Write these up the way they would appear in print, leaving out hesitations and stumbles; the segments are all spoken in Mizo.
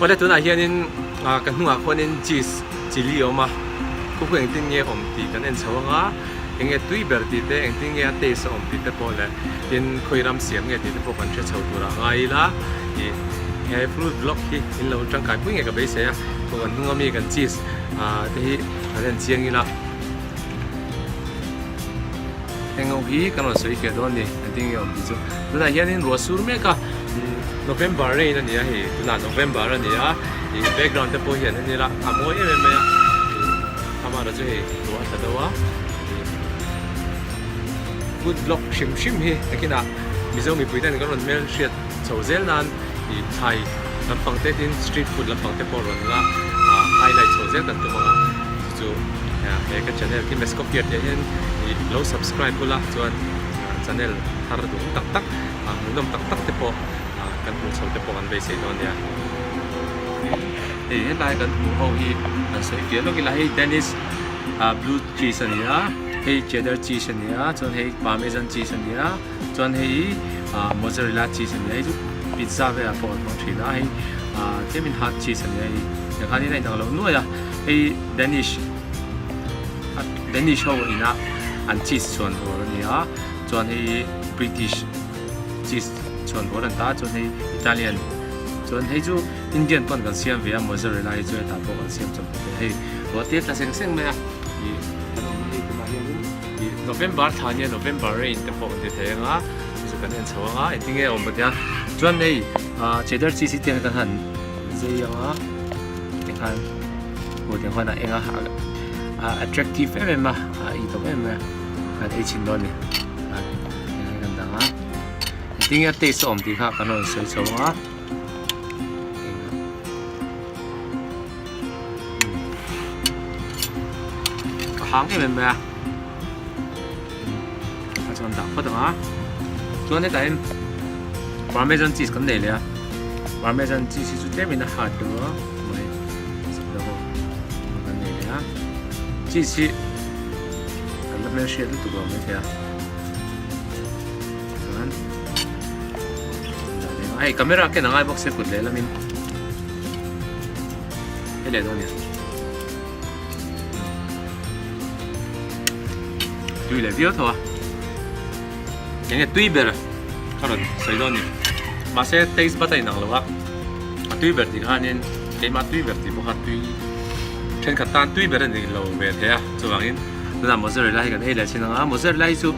Awle tunah hianin ka hnungah khuanin cheese chilli a awm a, khu khu engtin nge awm tih kan en chho ang a, eng nge tui ber tih te, engtin nge a taste a awm tih te pawh leh tin khawi ram siam nge tih te pawh kan hre chho turah ngai ila ih he fruit vlog hi in lo tangkai pui nge ka beisei a, khaw kan hnunga mi kan cheese te hi kan en chiang ila. Eng ho hi kan rawn sawi fiah dawn a ni, engtin nge awm tih chu. Tunah hianin ruah sur mek a, November rain a ni a hei, tunah November a ni a, ih background te pawh hian en ila a mawi em em mai a, ih amaherawh chu hei ruah a tla deuh a, ih food vlog hrim hrim hi nakinah Mizo mipui ten kan rawn hmel hriat chho zel nan ih thlai lampang te tin street food lampang te pawh rawn la highlight chho zel kan tum ang a, chu chu he ka channel khi Mescopier tih ah hian ih lo subscribe ula chuan channel thar duhawm tak tak hmuhnawm tak tak te pawh kan hmuh chho te pawh kan beisei dawn nia. Hei helai kan hmuh ho hi an sawi fiah lawk ila hei Danish blue cheese a ni a hei cheddar cheese a ni a chuan hei parmesan cheese a ni a. Chuan hei mozzarella cheese a ni a, hei chu pizza velah pawh an hmang thin a, hei tlemin hard cheese a ni a hei tikhanin a inang loh nuai a, hei Danish Danish ho ina an cheese chhuan vawr a ni a, chuan hei British cheese chhuan vawr an ta a, chuan hei Italian chuan hei chu Indian pawn kan siam ve a mozzarella hi chu hetah pawh kan siam chawp ve hei ruah te tla seng seng mai a ih kan awmna hei tunah hianin. Ih November thla nia November rain te pawh kan ti thei ang a chu chu kan en chho ang a engtin nge a awm patia chuan hei ah cheddar cheese hi tiang kan han zai ang a tikhan aw tiang khan a eng a a attractive em em a a ei tawp em em a kan ei chhin dawn a ni ah tiang hian kan dang a engtin nge a taste a awm tih kha kan rawn sawi chho ang a. A hang em em mai a a chuan dah phawt ang a chuan hetah hian parmesan cheese kan nei leh a parmesan cheese hi chu tlem in a hard deuh a mai kan nei leh a cheese hi kan la hmelhriat lutuk lo maithei a chuan hei camera ken a ngai bawk sia kut leh lamin hei leh dawn a ni tui leh viau tho a enge tui ber ka rawn sawi dawn a ni mahse taste bud a inang lo a a tui ber tih khanin keimah tui ber tih bawk a tui thenkhat tan tui ber a ni lo ve thei a chuvangin tunah mozzarella hi kan ei leh thin ang a mozzarella hi chu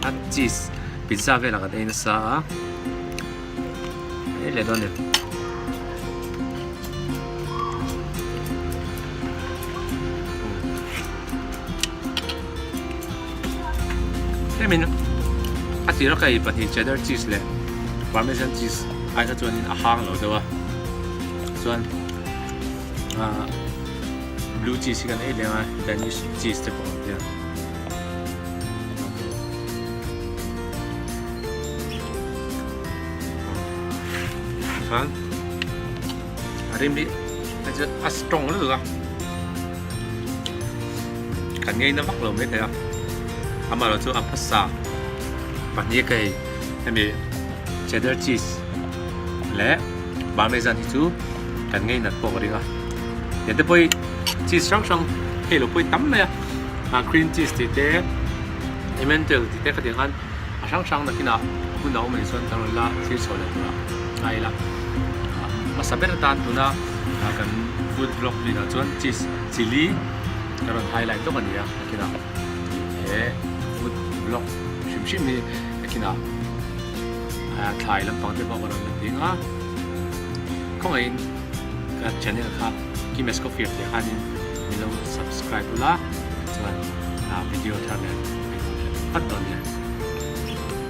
a cheese pizza velah kan ei nasa a ei leh dawn a ni. Hemin a tira ka ei pahnih cheddar cheese leh parmesan cheese ai kha chuanin a hang lo deuh a chuan ah blue cheese hi kan ei leng a danish cheese te pawh an tia. Khan a rim hi a chu a strong lutuk a kan ngei na vak lo mai thei a amaherawh chu a hmasa pahnih ka hei hemi cheddar cheese leh parmesan hi chu kan ngei nat pawh ka ring a tiang te pawh hi cheese hrang hrang hei lo pawh hi tam mai a cream cheese tih te emmental tih te khatiang khan a hrang hrang nakinah hun a awm anih chuan kan rawn la thlir chho leh tur a ngai ila hmasa ber atan tuna kan food vlog bikah chuan cheese chilli ka rawn highlight lawk a ni a nakinah he food vlog hrim hrim hi nakinah thlai lampang te pawh ka rawn la ti ang a khawngaihin ka channel kha Kimescoffee tih khanin min lo subscribe ula chuan video thar leh. Hei hmu leh vat dawn nia.